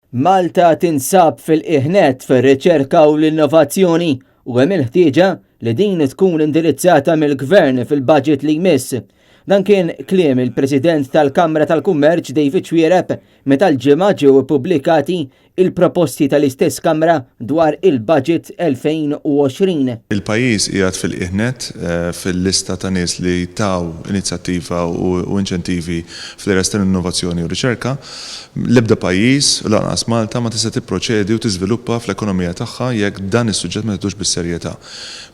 Malta tinsab fil-qiegħ nett fir-riċerka u l-innovazzjoni u hemm il-ħtieġa li din tkun indirizzata mill-Gvern fil-budget li jmiss. Dan kien kliem il-President tal-Kamra tal-Kummerċ David Xuereb meta l-Ġimgħa ġew ippubblikati il-proposti tal-istess Kamra dwar il-Budget 2020. Il-pajjiż qiegħed fil-qiegħ nett fil-lista ta' nies li taw inizjattiva u inċentivi fl-areas tal-innovazzjoni u r-riċerka. L-ebda pajjiż, u lanqas Malta, ma tista' tipproċedi u tiżviluppa fl-ekonomija tagħha jekk dan is-suġġett ma tiħdux bis-serjetà.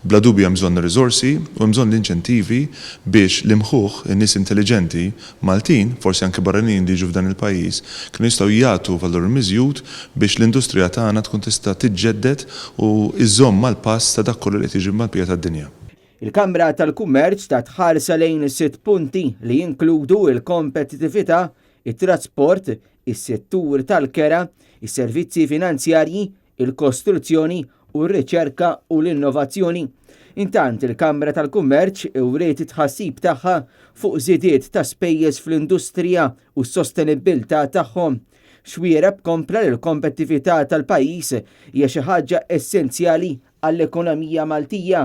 Bla dubju hemm bżonn ir-riżorsi u hemm bżonn l-inċentivi biex l-imħuħ, in-nies intelliġenti, Maltin, forsi anke barranin li jiġu f'dan il-pajjiż, kienu jistgħu jagħtu valur miżjud biex l-industrija tagħna tkun tista' tiġġedded u żżomm mal-pass ta' dak kollu li qed jiġri mal-bqija tad-dinja. Il-Kamra tal-Kummerċ tat ħarsa lejn sitt punti li jinkludu l-kompetitività, it-trasport, is-settur tal-kera, is-servizzi finanzjarji, il-kostruzzjoni u r-riċerka u l-innovazzjoni. Intant, il-Kamra tal-Kummerċ wriet it-tħassib tagħha fuq żidiet ta' spejjeż fl-industrija u s-sostenibbiltà tagħhom. Xuereb kompla li l-kompettività tal-pajjiż hija xi ħaġa essenzjali għall-ekonomija Maltija.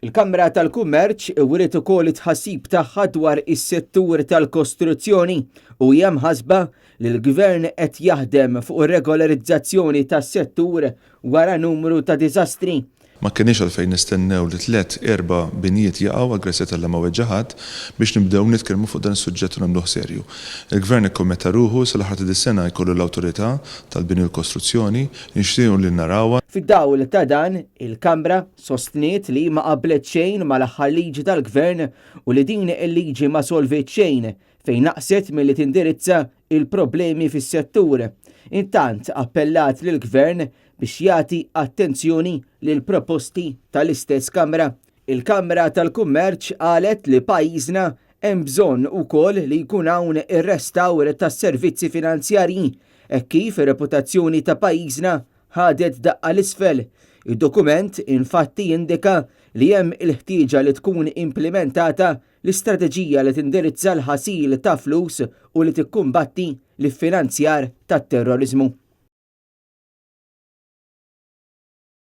Il-Kamra tal-Kummerċ wriet ukoll it-tħassib tagħha dwar is-settur tal-kostruzzjoni u hija mħassba li l-Gvern qed jaħdem fuq ir-regolarizzazzjoni tas-settur wara numru ta' diżastri. Ma kenniex għalfejn nistennew li tlett, erba' binjiet jaqgħu, għall-grazzja t'Alla ma weġġa' ħadd, biex nibdew nitkellmu fuq dan is-suġġett u nagħmluh serju. Il-Gvern ikkommetta ruħu sal-aħħar ta' dis-sena jkollu l-Awtorità tal-Bini u l-Kostruzzjoni, nixtiequ li narawha. Fid-dawl ta' dan, il-Kamra Sostniet li ma qablet xejn mal-aħħar liġi tal-Gvern u li din il-liġi ma solviet xejn fejn naqset milli tindirizza il-problemi fis-settur. Intant appellat lill-Gvern biex jagħti attenzjoni lill-proposti tal-istess Kamra. Il-Kamra tal-Kummerċ qalet li pajjiżna hemm bżonn ukoll li jkun hawn ir-restawr tas-servizzi finanzjarji hekk kif ir-reputazzjoni ta' pajjiżna ħadet daqqa 'l isfel. Id-dokument infatti jindika li hemm il-ħtieġa li tkun implimentata l-istrateġija li tindirizza l-ħasil ta' flus u li tikkumbatti l-iffinanzjar tat-terroriżmu.